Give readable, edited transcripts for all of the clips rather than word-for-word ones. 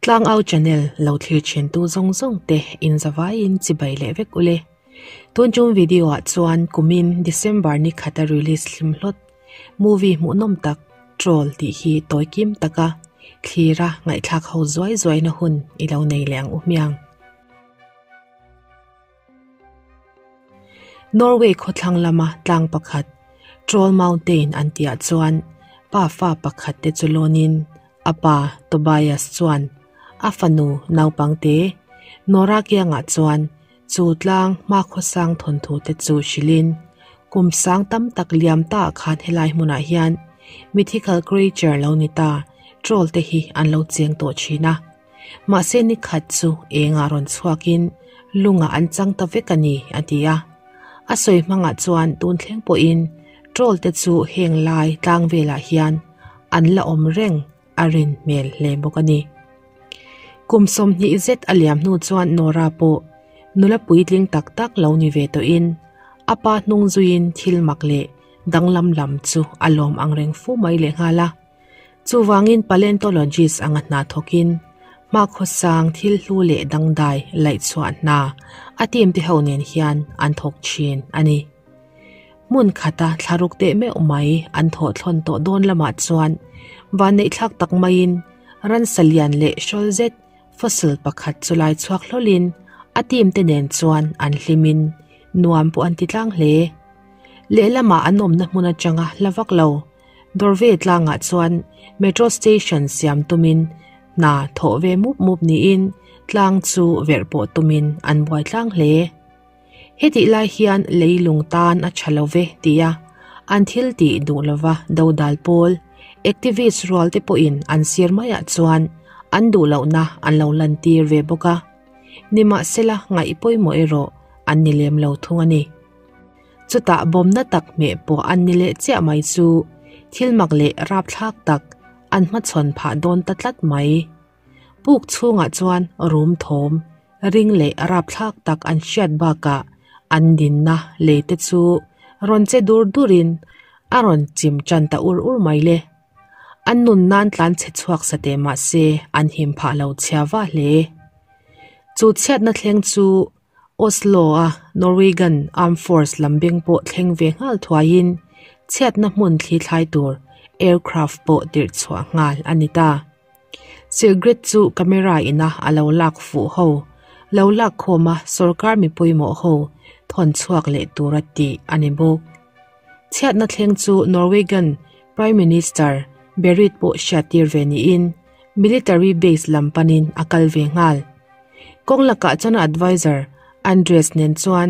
Tlangau channel lo thlir thin tu zawng zawng te in zavaiin chibai leh vek ule. Tun chung video ah chuan kumin December ni khata release hlim hlawt movie hmuhnawm tak Troll tih hi tawi kim taka thlira ngaihthlak ho zuai zuai na hun i lo nei leh ang u hmiang. Norway khawthlang lama tlang pakhat Troll Mountain an tihah chuan pa fa pakhat te chu lawnin a pa Tobias chuan a fanu naupangte Nora kiangah chuan chu tlang hmakhawsang thawnthu te chu hrilhin kum sang tam tak liam ta khan helai hmunah hian mythical creature lo ni ta Troll te hi an lo cheng tawh thin a. Mahse ni khat chu engah rawn chhuakin lungah an chang ta vek a ni, a ti a. A sawi hmangah chuan tun thleng pawhin troll te chu heng lai tlang velah hian an la awm reng a rin hmel hle bawk a ni. Kum 20 zet a liam hnu chuan Nora pawh nula puitling tak tak lo ni ve tawhin a pa hnung zuiin thil mak leh danglam lam chu a lawm ang reng fu mai lehnghal a. Chuvangin paleontologist anga hna thawkin hmakhawsang thil hlu leh dangdai laihchhuah hna a team te ho nen hian an thawk thin a ni. Hmun khata thlaruk teh meuh mai an thawh thlawn tawh dawn lamah chuan vanneihthlak tak maiin ransa lian leh hrawl zet fossil pakhat chu lai chhuak hlawlin a team te nen chuan an hlimin nuam pawh an ti tlang hle. Lehlamah an awmna hmun atanga hla vak lo. Dorve tlangah chuan metro station siam tumin hna thawh ve mup mup niin tlang chu verh pawh tumin an buai tlang hle. Hetih lai hian leilung tan a tha lo ve tia an thil tih duh lova dodal pawl activist rual te pawhin an sir maiah chuan an duh lohna an lo lantir ve bawk a. Nimahsela ngaih pawimawh erawh an ni lem lo thung a ni. Chutah bawmna tak hmeh pawh an ni leh chiah mai chu thil mak leh rapthlak tak an hmachhawn phah dawn ta tlat mai. Puk chhungah chuan rum thawm, ring leh rapthlak tak an hriat bakah an dinna lei te chu rawn che dur durin a rawn chim tan ta ur ur mai le. An nun nan tlan chhe chhuak sa teh mah se an him phah lo chhia va hle. Chu chhiatna thleng chu Oslo-a Norwegian Armed Force lam beng pawh thleng ve nghal thuaiin chhiatna hmun thli thlai tur aircraft pawh tirh chhuah nghal a ni ta. Sigrid chu camera ina a lo lak fuh ho, lo lak khawma sorkar mi pawimawh ho thawn chhuak leh tura tih a ni bawk. Chhiatna thleng chu Norwegian Prime Minister Berit pawh hriattir ve niin military base lam panin a kal ve nghal. Kawng lakah chuan a advisor Andres nen chuan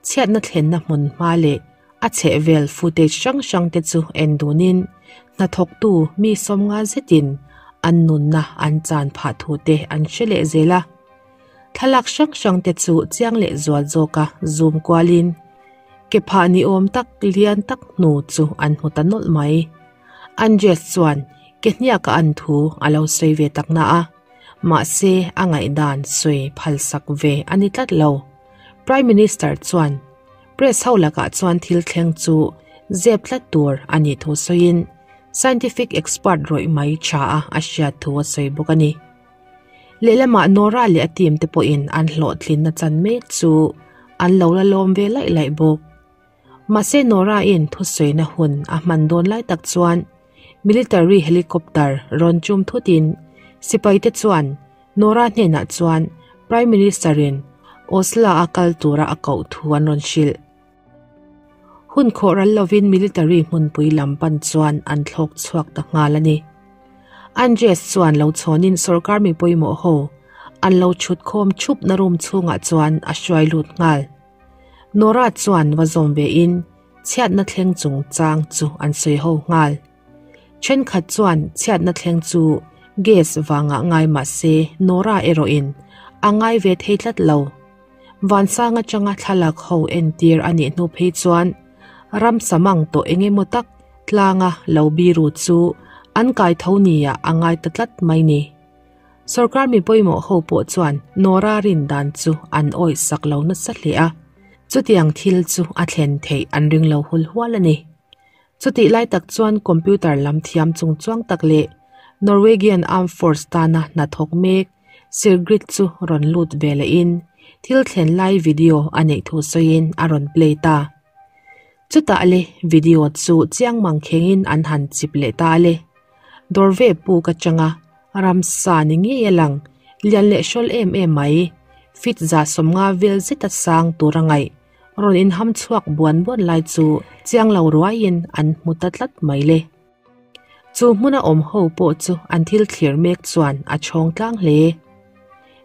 chhiatna thlenna hmun hma leh a chhehvel footage hrang hrang te chu en dunin hnathawktu mi sawmnga zetin an nunna an chan phah thu te an hre leh zel a. Thlalak hrang hrang te chu chiang leh zual zawka zoom kualin ke phah ni awm tak lian tak hnu chu an hmu ta nawlh mai. Andres chuan ke hniaka an thu a lo sawi ve tak na a. Mahse, a ngaihdan sawi phalsak ve a ni tlat lo. Prime Minister chuan press ho lakah chuan thil thleng chu zep tlat tur a nih thu sawiin scientific expert rawih mai tha a a hriat thu a sawi bawk a ni. Lehlamah Nora leh a team te pawhin an hlawhtlinna chan mek chu an lo la lawm ve laih laih bawk. Mahse Nora-in thusawina hun a hman dawn lai tak chuan military helicopter rawn chum thutin sipaite chuan Nora hnenah chuan Prime Minister-in Oslo-a kal tura a koh thu an rawn hrilh. Hun khawh ral lovin military hmunpui lam pan chuan an thlawk chhuak ta nghal a ni. Andres chuan lo chhawnin sorkar mi pawimawh ho an lo chhut khawm chhupna room chhungah chuan a hruai lut nghal. Nora chuan va zawm ve in chhiatna thleng chung chang chu an sawi ho nghal. Thenkhat chuan chhiatna thleng chu gas vangah ngai mah se Nora erawh in a ngai ve thei tlat lo. Vansang atanga thlalak ho entir a nih hnu phei chuan ramsa mang tawh eng emaw tak tlanga lo biru chu an kai tho nia a ngai ta tlat mai ni. Sorkar mi pawimawh ho pawh chuan Nora rin dan chu an awih sak lo nasa hle a, chutiang thil chu a thlen theih an ring lo hul hual a ni. Chutih lai tak chuan computer lam thiam chung chuang tak leh Norwegian Armed Force tana hnathawk mek. Sirgrid chu rawn lut ve lehin thil thlen lai video a neih thu sawiin a rawn play ta. Chutah le video chu chiang mang khengin an han chip leh ta le. Dawrve puk atanga ramsa ni ngei a lang lian leh hrawl em em mai. Fit 150 vel zeta sang tur a ngaih rawn inham chhuak buan buan lai chu chiang lo ruaiin an hmu ta tlat mai le. Chu hmuna awm ho pawh chu an thil thlir mek chuan a chhawng tlang hle.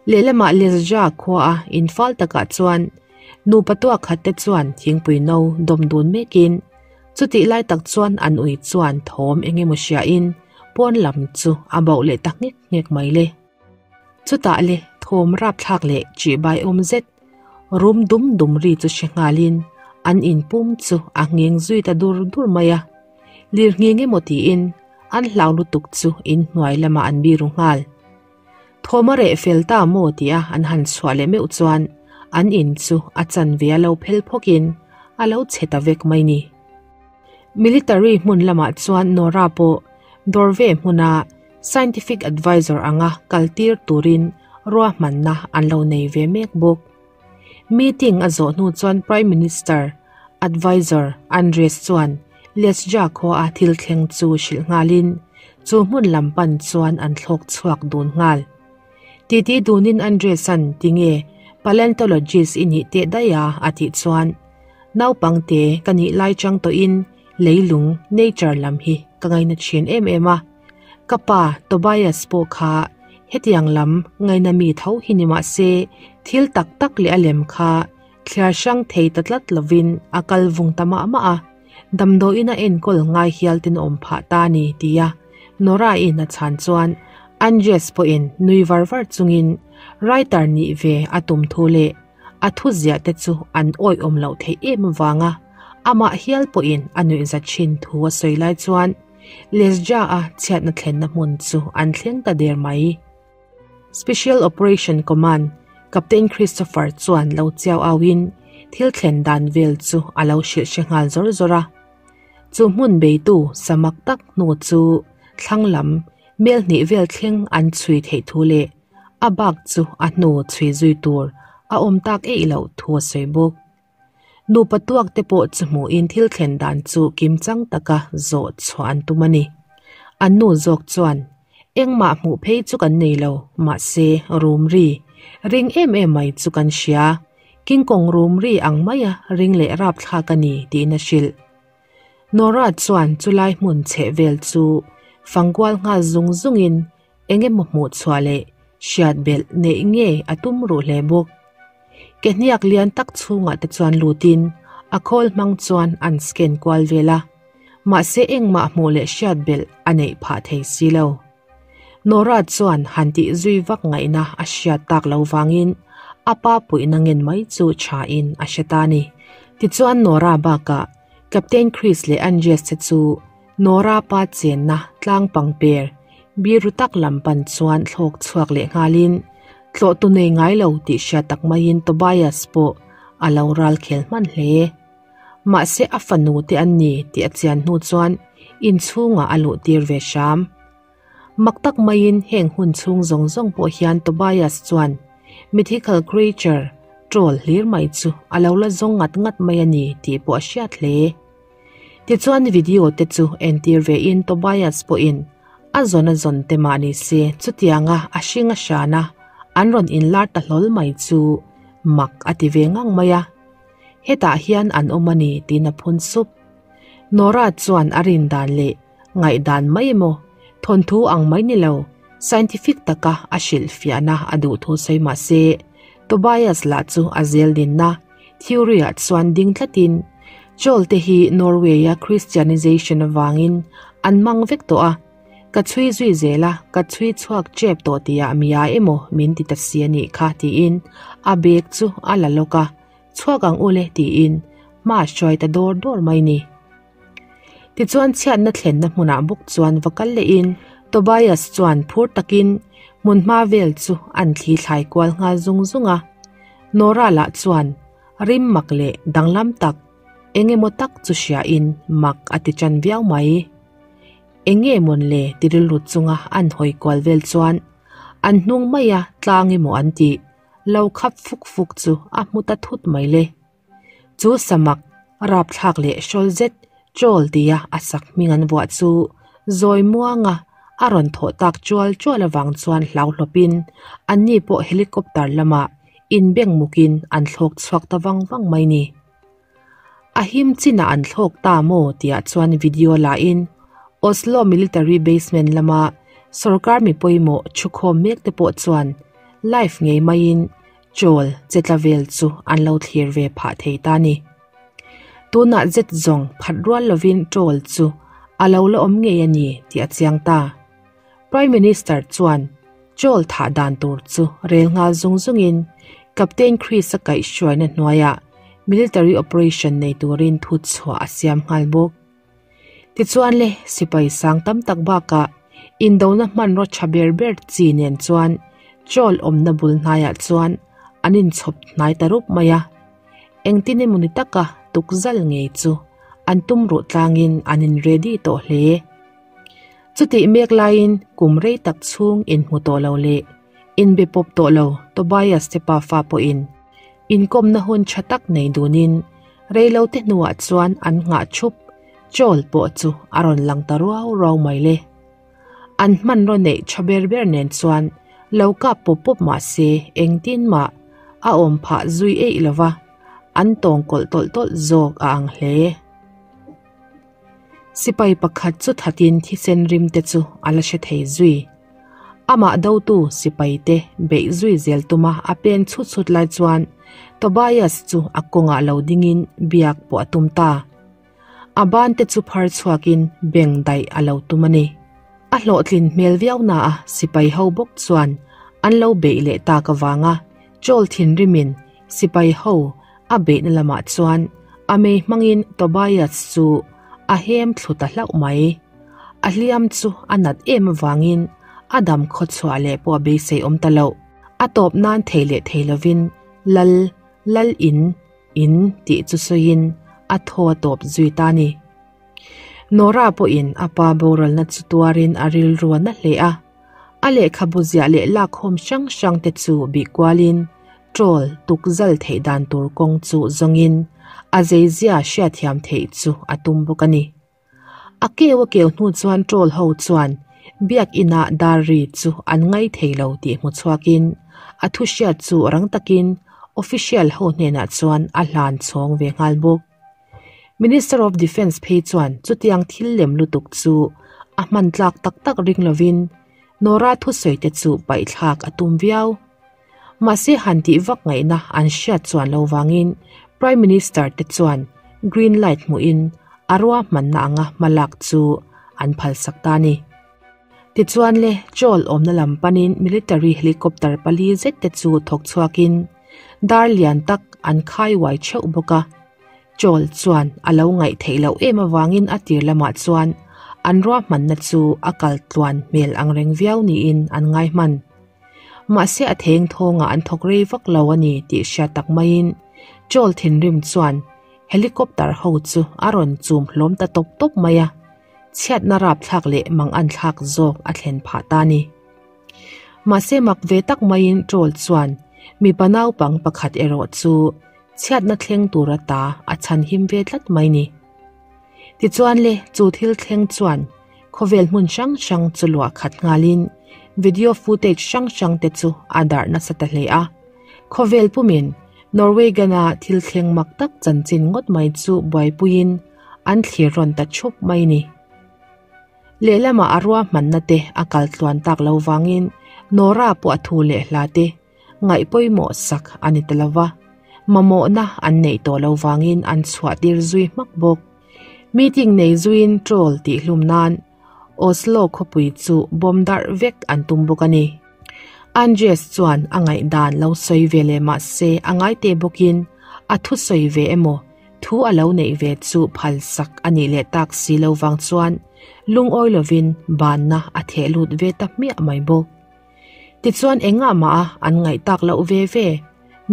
Lehlamah Lesja khuaa infal takah chuan nupa tuak khat te chuan thingpui no dawm dun mekin chutih lai tak chuan an ui chuan thawm eng emaw hriain pawn lam chu a bauh leh ta nghek nghek mai le. Chutah le thawm rapthlak leh chihbai awm zet rum dum dum ri chu hre nghalin an inpum chu a ngheng zui ta dur dur mai a. Lir ngheng emaw tiin an hlau lutuk chu inhnuai lamah an biru nghal. Thawm a reh fel ta maw tia an han chhuah leh meuh chuan an in chu a chanve a lo phel phawkin a lo chhe ta vek mai ni. Military hmun lamah chuan Nora pawh Dorve hmuna scientific advisor anga kaltir turin ruahmanna an lo nei ve mek bawk. Meeting a zawh hnu chuan Prime Minister advisor Andres chuan Lesja khua a thil thleng chu hrilh nghalin chu hmun lam pan chuan an thlawk chhuak dun nghal. Titi dunin Andres an tinge paleontologist i nih teh daih a a tih chuan naupangte ka nih lai chang tawhin leilung nature lam hi ka ngaina thin em em a. Ka pa Tobias pawh kha hetiang lam ngaina mi tho hi ni mah se thil tak tak leh a lem kha thliar hrang thei ta tlat lovin a kal vung ta mah mah a. Damdawiin a enkawl ngai hial ten a awm phah ta a ni tia Nora in a chhan chuan Andres pawhin nui var var chungin writer nih ve a tum thu leh a thu ziah te chu an awih awm loh theih em avanga amah hial pawhin a nuihza thin thu a sawi lai chuan Lesja a chhiatna thlenna hmun chu an thleng ta der mai. Special Operation Command Captain Christopher chuan lo chiau auin thil thlen dan vel chu a lo hrilh hre nghal zawr zawr a. Chu hmun beitu samak tak hnu chu thlang lam mel hnih vel thleng an chhui theih thu leh a bak chu a hnu chhui zui tur a awm tak eih loh thu a sawi bawk. Nupa tuak te pawh chu hmuhin thil thlen dan chu kimchang taka zawh chhuah an tum a ni. An nu zawk chuan engmah hmuh phei chu kan nei lo, mahse rum ri ring em em mai chu kan hria. King Kong rum ri ang maia ring leh rapthlak a ni tiin a hrilh. Nora chuan chulai hmun chheh vel chu fangkual nghal zung zungin eng emaw hmuh chhuah leh hriat belh neih ngei a tum ruh hle bawk. Ke hniak lian tak chhungah te chuan lutin a khawl hmang chuan an scan kual vel a, mahse engmah hmuh leh hriat belh a neih phah thei si lo. Nora chuan han tih zui vak ngaihna a hriat tak lo vangin a pa puihna ngen mai chu thain a hre ta a ni. Tichuan Nora bakah Captain Chris leh Andres te chu Nora pa chenna tlang pangper biru tak lam pan chuan thlawk chhuak leh nghalin tlawh tu nei ngai lo tih hriat tak maiin Tobias pawh a lo ral khel hman hle. Mahse a fanu te an ni tih a chian hnu chuan inchhungah a luh tir ve hram. Mak tak maiin heng hun chhung zawng zawng pawh hian Tobias chuan mythical creature troll hlir mai chu a lo la zawng ngat ngat mai a ni tih pawh a hriat hle. Tichuan video te chu entir ve in Tobias pawhin a zawn a zawn te mah ni se chutianga a hring a hran a an rawn inlar ta hlawl mai chu mak a ti ve ngang mai a. Hetah hian an awm a ni tiin a phun sup. Nora chuan a rin dan leh ngaihdan mai emaw thawnthu ang mai ni lo scientific taka a hrilhfiahna a duh thu sawi mah se Tobias lah chu a zel dinna theory ah chuan ding tlatin Troll te hi Norway a Christianization avangin an mang vek tawh a, ka chhui zui zel a, ka chhui chhuak tep tawh tihah mi a emaw min ti ta si a nih kha tiin a bag chu a la lawk a, chhuak ang ule tiin hma a hruai ta dawr dawr mai ni. Tichuan chhiatna thlenna hmunah bawk chuan va kal lehin Tobias chuan phur takin hmun hma vel chu an thli thlai kual nghal zung zung a. Nora lah chuan rim mak leh danglam tak eng emaw tak chu hriain mak a ti tan viau mai. Eng nge mawn le ti rilru chunga an hawi kual vel chuan. An hnung maia tlang emaw an tih lo khap fuk fuk chu a hmu ta thut mai le. Chu samak rapthlak leh hrawl zet Troll tia a sak hming an vuah chu zawi muanga a rawn thawh tak chual chual avang chuan hlau hlawpin anni pawh helicopter lamah inbeng mukin an thlawk chhuak ta vang vang mai ni. A him chinah an thlawk ta maw tihah chuan video lahin Oslo military basement lama sorkar mi pawimawh thukhawm mek te pawh chuan live ngei maiin Chawl che tla vel chu an lo thlir ve phah thei ta ni. Tunah zet zawng phat rual lovin Chawl chu a lo la awm ngei a ni tih a chiang ta. Prime Minister chuan Chawl thah dan tur chu rel nghal zung zungin Captain Chris-a kaihhruaina hnuaiah military operation nei turin thu chhuah a siam nghal bawk. Tichuan le, sipai sang tam tak bakah indona hmanraw tha ber ber chi nen chuan Troll awmna bul hnaiah chuan an inchhawp hnai ta rup mai a. Engtin emaw ni taka tukzal ngei chu an tum ruh tlangin an in ready tawh hle. Chutih mek laiin kum rei tak chhung inhmu tawh lo leh inbe pawp tawh lo Tobias te pafa pawhin Inkawmna hun tha tak nei dunin reilote hnuah chuan an nghah thup chawl pawh chu a rawn lang ta ruau ruau mai le. An hmanraw neih tha ber ber nen chuan lo kap pawp pawp mah se engtin mah a awm phah zui eih lo va, an tawng kawlh tawlh tawlh zawk a ang hle. Sipai pakhat chu thatin thisen rim te chu a la hre thei zui. Amah dotu sipai te beih zui zel tuma a pen chhut chhut lai chuan Tobias chu a kawngah lo dingin biak pawh a tum ta. A ban te chu phar chhuakin beng daih a lo tum a ni. A hlawhtlin hmel viau na a sipai ho bawk chuan an lo beih leh tak avanga chawl thinrimin sipai ho a beihna lamah chuan a mei hmangin Tobias chu a hem thlu ta hlauh mai. A hliam chu a nat em avangin a dam khawchhuah leh pawh a beisei awm ta loh. A tawp nan thei leh thei lovin Lal, Lal in, in tih chu sawiin a thaw a tawp zui ta a ni. Nora pawhin a pa boralna chu tuarin a rilru a na hle a. A lehkhabu ziah leh lakkhawm hrang hrang te chu bih kualin troll tukzal theih dan tur kawng chu zawngin a zeizia hriatthiam theih chu a tum bawk a ni. A keu a keu hnu chuan troll ho chuan biak inah dar ri chu an ngai thei lo tih hmu chhuakin a thu hriat chu rang takin official ho hnenah chuan a hlan chhawng ve nghal bawk. Minister of Defence phei chuan chutiang thil lem lutuk chu a hman tlak tak tak ring lovin Nora thusawi te chu paihthlak a tum viau. Mahse han tih vak ngaihna an hriat chuan lo vangin Prime Minister te chuan green light hmuhin a ruahmanna anga hmalak chu an phalsak ta a ni. Tichuan le, Chawl awmna lam panin military helicopter pali zet te chu thawk chhuakin dar lian tak an khai uai theuh bawk a. Chawl chuan a lo ngaih theih loh em avangin a tir lamah chuan an ruahmanna chu a kal tluan hmel ang reng viau niin an ngai hman. Mahse a theng thawngah an thawk rei vak lo a ni tih hriat tak maiin Chawl thinrim chuan helicopter ho chu a rawn chum hlawm ta tawp tawp mai a. Chhiatna rapthlak leh mang anthlak zawk a thlen phah ta a ni. Mahse mak ve tak maiin Troll chuan mipa naupang pakhat erawh chu chhiatna thleng tur ata a chhanhim ve tlat mai ni. Tichuan le chu thil thleng chuan khawvel hmun hrang hrang chu luah khat nghalin video footage hrang hrang te chu a darh nasa ta hle a. Khawvel pumin Norwegian-a thil thleng mak tak chanchin ngawt mai chu buaipuiin an thlir rawn ta thup mai ni. Lehlamah a ruahmanna te a kal tluan tak lo vangin Nora pawh a thu leh hla te ngaih pawimawh sak a ni ta lo va, mamawhna an neih tawh lo vangin an chhuah tir zui hmak bawk. Meeting nei zuiin troll tih hlum nan Oslo khawpui chu bawm darh vek an tum bawk a ni. Andreas chuan a ngaihdan lo sawi ve leh mah se a ngai teh bawkin a thusawi ve emaw Thu a lo neih ve chu phal sak a nih leh tak si lo vang chuan lungawi lovin banna a theh lut ve ta hmiah mai bawk. Tichuan engah mah a an ngaih tak loh ve ve,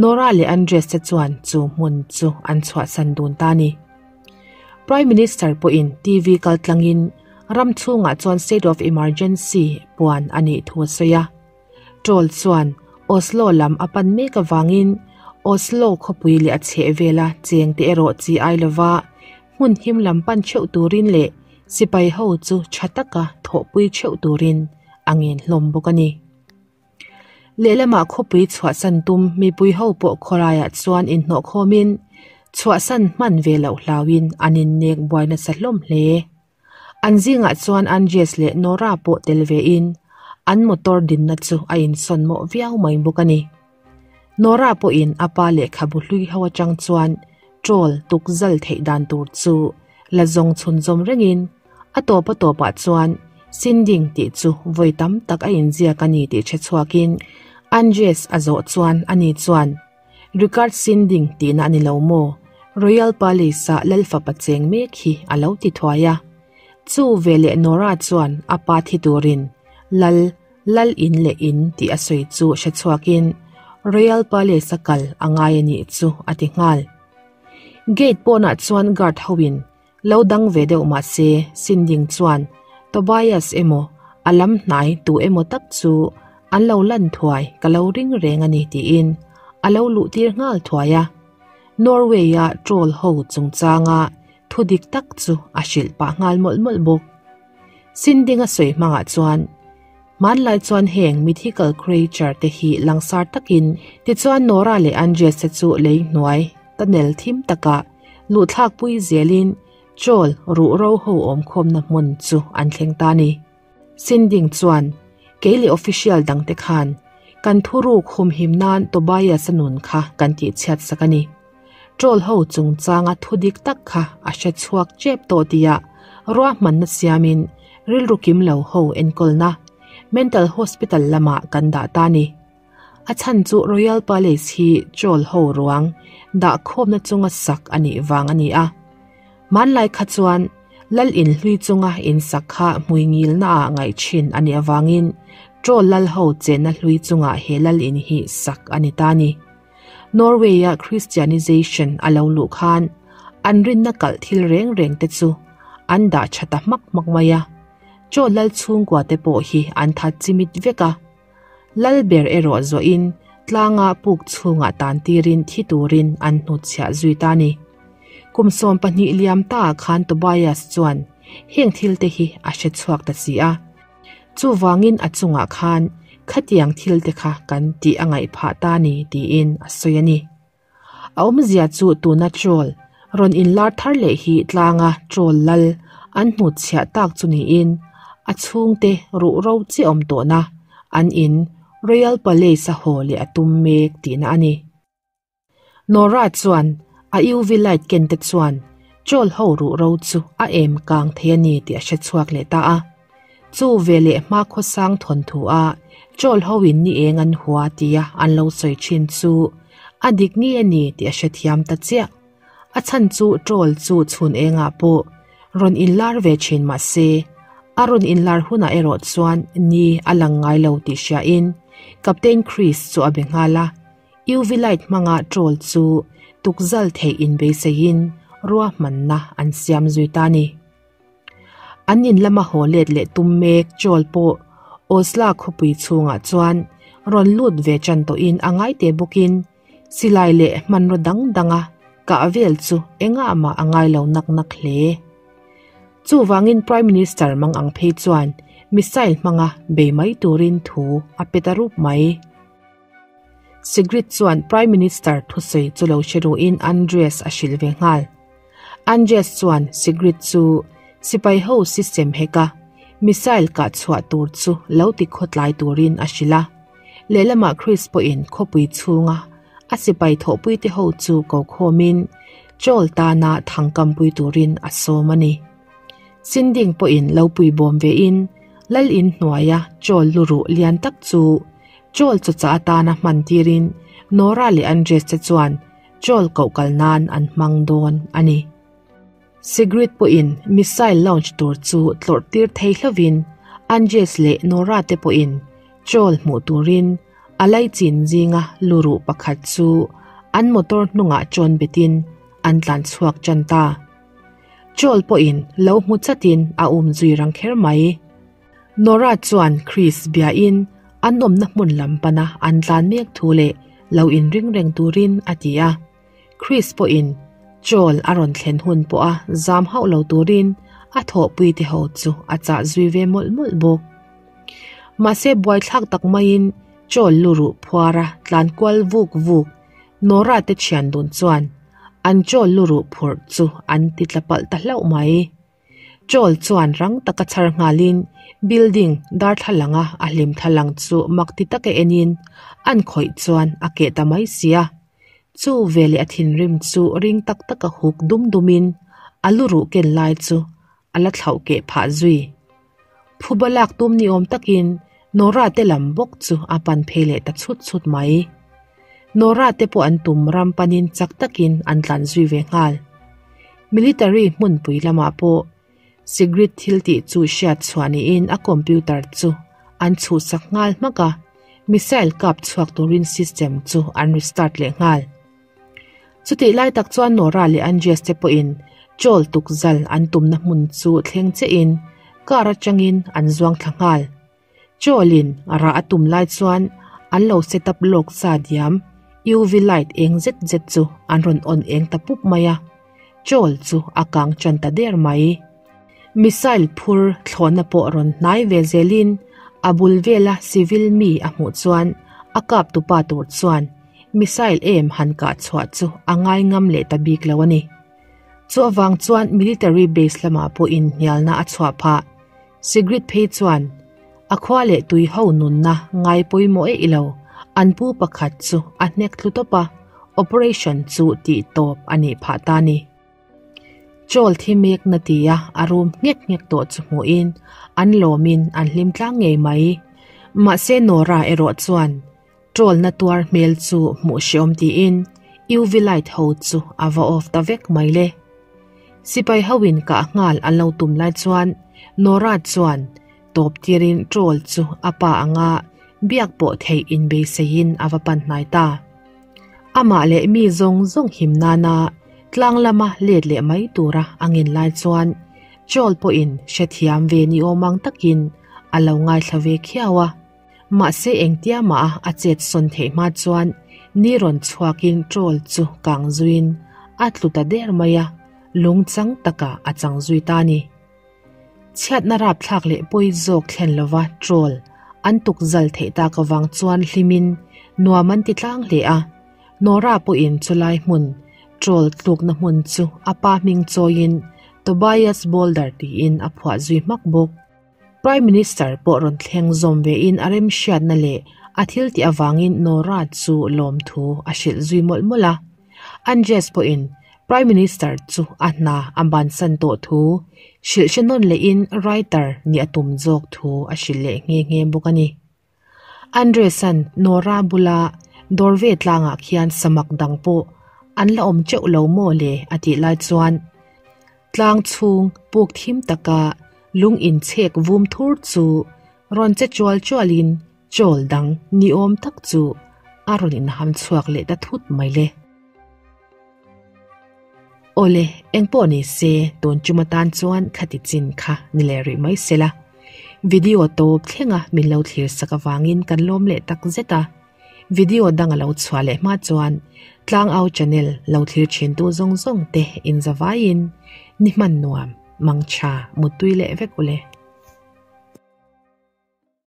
Nora leh Andres te chuan chu hmun chu an chhuahsan dun ta a ni. Prime Minister pawhin TV kaltlangin ram chhungah chuan state of emergency puan a nih thu a sawi a. Troll chuan Oslo lam a pan mek avangin Oslo khawpui leh a chhehvela chengte erawh chi ai lova hmun him lam pan theuh turin leh sipai ho chu tha taka thawhpui theuh turin a ngen hlawm bawk a ni. Lehlamah khawpui chhuahsan tum mipui ho pawh khawlaiah chuan inhnawhkhawmin chhuahsan hman ve loh hlauhin an innek buai nasa hlawm hle. An zingah chuan Andries leh Nora pawh tel vein an motor dinna chu a insawn mawh viau mai bawk a ni. Nora pawhin a pa lehkhabu hlui ho atang chuan troll tuk zal theih dan tur chu la zawng chhunzawm rengin a tawp a tawpah chuan Sinding tih chu vawi tam tak a inziak a ni tih hre chhuakin Andries a zawh chuan ani chuan Ricard Sinding tihna a ni lo maw? Royal Palace-a Lalfapa cheng mek hi a lo ti thuai a. Chu veleh Nora chuan a pa thi turin Lal, Lal in leh in tih a sawi chu hre chhuakin Royal Palace-a kal a ngai a nih chu a ti nghal. Gate pawnah chuan guard hoin Lo dang ve deuh mah se, Sinding chuan Tobias emaw a lam hnai tu emaw tak chu an lo lan thuai ka lo ring reng a ni tiin a lo luh tir nghal thuai a. Norway-a troll ho chungchanga thu dik tak chu a hrilh pah nghal mawlh mawlh bawk. Sinding a sawi hmangah chuan hmanlai chuan heng mythical creature te hi langsar takin tichuan Nora leh Andreas te chu lei hnuai tunnel thim takah luhthlakpui zelin chawl ruh ro ho awmkhawmna hmun chu an thleng ta a ni. Sinding chuan kei leh official dangte khan kan thuruk humhim nan Tobias-a nun kha kan tihchhiat sak a ni. Troll ho chungchanga thu dik tak kha a hre chhuak tep tawh tia ruahmanna siamin rilru kim lo ho enkawlna mental hospital lamah kan dah ta a ni. A chhan chu Royal Palace hi troll ho ruang dah khawmna chunga sak a nih vang a ni a. Hmanlai kha chuan lal in hlui chunga in sak kha hmui ngilna ah ngaih thin a nih avangin troll lal ho chenna hlui chungah he lal in hi sak a ni ta a ni. Norway-a Christianization a lo luh khan an rinna kalh thil reng reng te chu an dah tha ta hmak hmak mai a, chaw lal chhungkua te pawh hi an that chimit vek a. Lal ber erawh zawhin tlanga puk chhungah tan tirin thi turin an hnutchhiah zui ta a ni. Kum 12 liam ta ah khan Tobias chuan heng thil te hi a hre chhuak ta si a. Chuvangin a chungah khan khatiang thil te kha kan tih a ngaih phah ta ni tiin a sawi a ni. A awmzia chu tuna troll rawn inlar thar leh hi tlanga troll lal an hnutchhiah tak chu niin a chhungte ruh ro chiah awm tawhna an in Royal Palace a haw leh a tum mek tihna a ni. Nora chuan a UV light ken te chuan troll ho ruh ro chu a em kang thei a ni tih a hre chhuak leh ta a. Chu veleh hma khawsang thawnthu a troll ho in ni eng an hua tia an lo sawi thin chu a dik ngei a ni tih a hre thiam ta chiah. A chhan chu troll chu chhun engah pawh rawn inlar ve thin mah se a rawn inlar hunah erawh chuan ni a lang ngai lo tih hriain Captain Chris chu a be nghal a. UV light hmanga troll chu tukzal theih inbeiseiin ruahmanna an siam zui ta a ni. An in lama haw let leh tum mek troll pawh Osla khawpui chhungah chuan rawn lut ve tan tawhin a ngai te bawkin silai leh hmanraw dang danga kah vel chu engah mah a ngai lo nak nak hle. Chuvangin Prime Minister mang ang phei chuan missile hmanga bei mai turin thu a pe ta rup mai. Sigrid chuan Prime Minister thusawi chu lo hre ruhin Andreas a hrilh ve nghal. Andreas chuan Sigrid chu sipai ho system heka missile kah chhuah tur chu lo ti khawtlai turin a hrilh a. Lehlamah Chris pawhin khawpui chhunga a sipai thawhpuite ho chu ko khawmin Troll tana thangkampui turin a sawm a ni. Sinding pawhin lo puibawm vein Lal in hnuaia Troll luruh lian tak chu Troll chawchah atana hman tirin Nora leh Andres te chuan troll koh kal nan an hmang dawn a ni. Sigrid pawhin missile launch tur chu tlawrh tir thei hlovin Andres leh Nora te pawhin troll hmuh turin a laichin zinga luruh pakhat chu an motor hnungah chawn betin an tlan chhuak tan ta. Troll pawhin lo hmu chatin a um zui rang kher mai. Nora chuan Chris biain an awmna hmun lam pana an tlan mek thu leh lo inring reng turin a ti a. Chris pawhin Joel a rawn thlen hun pawha zam hauh lo turin a thawhpui te ho chu a chah zui ve mawlh mawlh bawk. Mahse buaithlak tak maiin Joel luruh phuara tlan kual vuk vuk Nora te thian dun chuan an Joel luruh phurh chu an ti tla palh ta hlauh mai. Joel chuan rang taka chhar nghalin building darthlalanga a hlim thlalang chu mak ti taka enin an khawih chuan a keh ta mai sia. Chu veleh a thinrim chu ring tak taka huk dum dumin a luruh ken lai chu a la thlauh keh phah zui. Phuba lak tum ni awm takin Nora te lam bawk chu a pan phei leh ta chhut chhut mai. Nora te pawh an tum ram panin chak takin an tlan zui ve nghal. Military hmunpui lamah pawh Sigrid thil tih chu hriat chhuah niin a computer chu an chhuhsak nghal hmak a, missile kap chhuak turin system chu an restart leh nghal. Chutih lai tak chuan Nora leh Andreas te pawhin chawl tuk zal an tumna hmun chu thleng chiahin car atangin an zuang thla nghal. Chawlin rah a tum lai chuan an lo set up lawk sa diam UV light eng zet zet chu an rawn on eng ta pup mai a, chawl chu a kang tan ta der mai. Missile phur thlawhna pawh rawn hnai ve zelin a bul vela civil mi a hmuh chuan a kap tupa tur chuan missile em han kah chhuah chu a ngai ngam leh ta bik lo a ni. Chu avang chuan military base lamah pawh inhnialna a chhuah phah. Sigrid phei chuan a khua leh tui ho nunna ngai pawimawh eih lo, an pu pakhat chu a hnek thlu tawp a, operation chu tih tawp a nih phah ta a ni. Chawl thi mek na tia a rum nghek nghek tawh chu hmuhin an lawmin an hlim tlang ngei mai. Mahse Nora erawh chuan Troll na tuar hmel chu hmuh hreawm tiin UV light ho chu a va off ta vek mai le. Sipai ho in kah nghal an lo tum lai chuan Nora chuan tawp tirin troll chu a pa anga biak pawh theih inbeiseiin a va pan hnai ta. Amah leh mi zawng zawng him nana tlang lama let leh mai tura a ngin lai chuan troll pawhin hrethiam ve ni awm ang takin a lo ngaithla ve khiau a. Mahse engtia mah a chet sawn theih hma chuan ni rawn chhuakin troll chu kang zuiin a tlu ta der mai a, lung chang takah a chang zui ta a ni. Chhiatna rapthlak leh pawi zawk thlen lova troll an tuk zal theih tak avang chuan hlimin nuam an ti tlang hle a, Nora pawhin chulai hmun troll tlukna hmun chu a pa hming chawiin Tobias Boulder tiin a phuah zui hmak bawk. Prime Minister pawh rawn thleng zawm ve in a remhriatna leh a thil tih avangin Nora chu lawmthu a hrilh zui mawlh mawlh a. Andres pawhin Prime Minister chu a hna a bansan tawh thu hrilh hre nawn lehin writer nih a tum zawk thu a hrilh leh nghe nghe bawk a ni. Andres-a'n Nora bula dawr ve tlangah khian samak dang pawh an la awm teuh lo maw le a tih lai chuan tlang chhung puk thim taka lung inchhek vum thur chu rawn che chual chualin chawl dang ni awm tak chu a rawn inham chhuak leh ta thut mai le. Awle, engpawh ni se tun chum atan chuan khati chin kha ni leh rih mai se la. Video tawp thlenga min lo thlir sak avangin kan lawm leh tak zet a. Video dang a lo chhuah leh hma chuan Tlangau channel lo thlir thin tu zawng zawng te inzavaiin ni hman nuam, mangtha, muttui leh vek ule.